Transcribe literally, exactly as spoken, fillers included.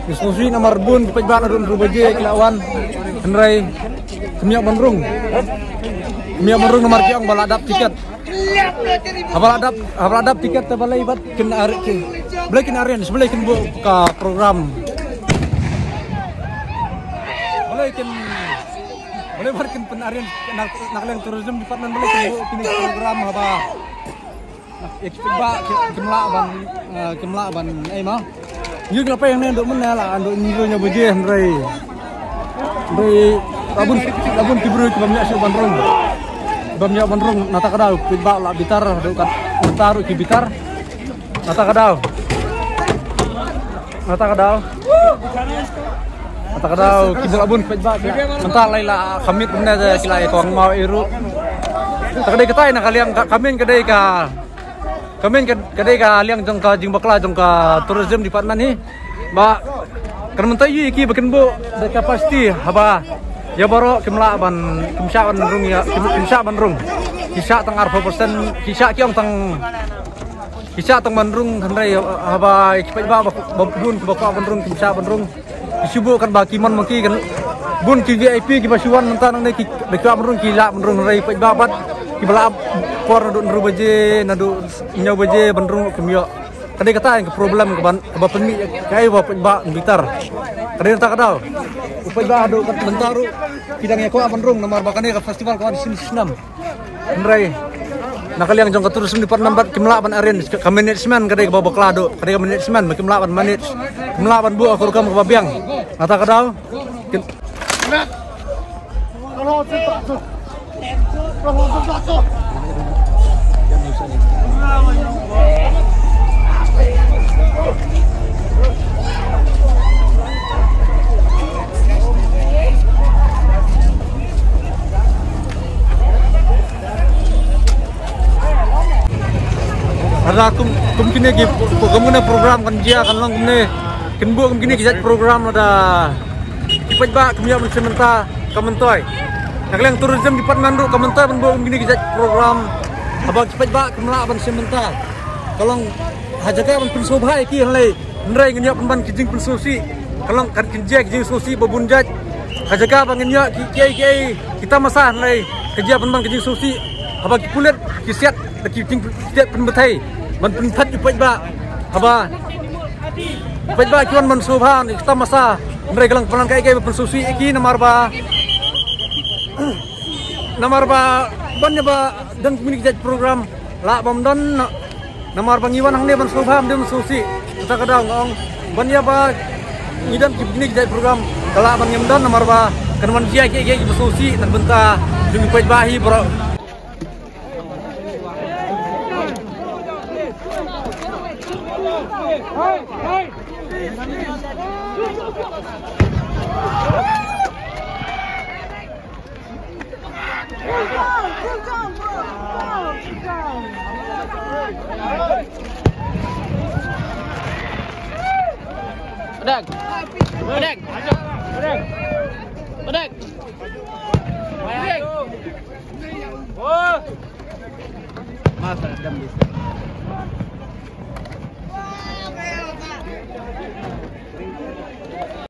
Ngi sngewsih namar bun ki paidbah naduh hynriew baje ki la wan. Hynrei kim ïoh ban rung. Kim ïoh ban rung namar ki ong ba la dap tiket. Haba la dap, haba la dap tiket te balei bad kin ar-, kin, balei kin arrange, balei kin buh ka program. Balei kin, balei bad kin pyn arrange na, na ka liang tourism department balei kin buh kine ki program haba Ïa ki paidbah ki, kim lah ban, eh, kim lah ban, eh, ma. Ïa ki la pei hangne naduh mynne la, naduh hynriew baje hynrei. Hynrei la bun, la bun ki briew ki bym ïoh shuh ban rung. Bym ïoh ban rung, nangta ka daw paidbah la bitar, haduh kat mynta ruh ki bitar. Nangta ka daw. Nangta ka daw. Nangta ka daw, ki la bun paidbah. Mynta lai la commit mynne de ki la ïa kong maw iru. Nangta ka dei katai na ka liang ka, ka myn ka dei ka, ka myn ka, ka dei ka liang jong ka jingbakla jong ka tourism department hi. Ba kan mynta ïa ki ba kin buh da capacity haba ïa baroh kim lah ban, kim shah ban rung ïa, kim, kim shah ban rung. Ki shah tang arphew percent, ki shah ki ong tang Ki shah tang ban rung hynrei haba ki paidbah ba, ba bun kiba kwah ban rung kim shah ban rung. Ki shu buh katba ki mon ma ki kan bun ki V I P kiba shu wan mynta nangne ki da kwah ban rung ki lah ban rung hynrei paidbah bad kiba lah por naduh hynriew baje naduh hynñiew baje ban rung kim ïoh. Ka dei kata ka problem kaba, kaba pynmih kaei ba paidbah bitar. Ka dei kata ka daw. U paidbah haduh kat mynta ruh ki dang ïa kwah ban rung namar ba kane ka festival ka wan shisnem shisnem. Hynrei na ka liang jong ka tourism department bad kim lah ban arrange ka, ka management ka dei kaba bakla duh, ka dei ka management ba kim lah ban manage, kim lah ban buh ka rukom kaba biang. Nangta ka daw. Kin- Lada kum, kum kine ki, kum kine program kan jia kan long kumne. Kin buh kum kine ki jait program lada ki paidbah kim ïoh ban shim bynta ka myntoi. Na ka liang tourism department ruh ka myntoi ban buh kum kine ki jait program. Haba ki paidbah kim lah ban shim bynta. Ka long ha jaka ban pynsngewbha ïa ki hynrei Hynrei ngin ïoh pynban ki jingpynsngewsih. Ka long kan kin jia ki jingsngewsih ba bun jait. Ha jaka ba ngin ïoh ki, kiei kiei ki tamasa hynrei ka jia pynban ki jingsngewsih. Haba ki pulit ki siat da ki jing, siat pynbthei ban pynphat ki paidbah. Haba ki paidbah ki wan ban sngewbha na ki tamasa hynrei ka long pynban kaei kaei ba pynsngewsih ïa ki namar ba, namar ba ban ïa ba don kumne ki jait program. Lah bym don na, namar ba ngi wan hangne ban sngewbha ym dei ban sngewsih. Kata ka daw nga ong ban ïa ba ngi don ki, kine ki jait program ka lah ban ngim don namar ba kan wan jia kiei kiei kiba sngewsih na ka bynta jong ki paidbah hi baroh. Pedek. Pedek. Pedek. Pedek. Oh. Mas, ada di sini.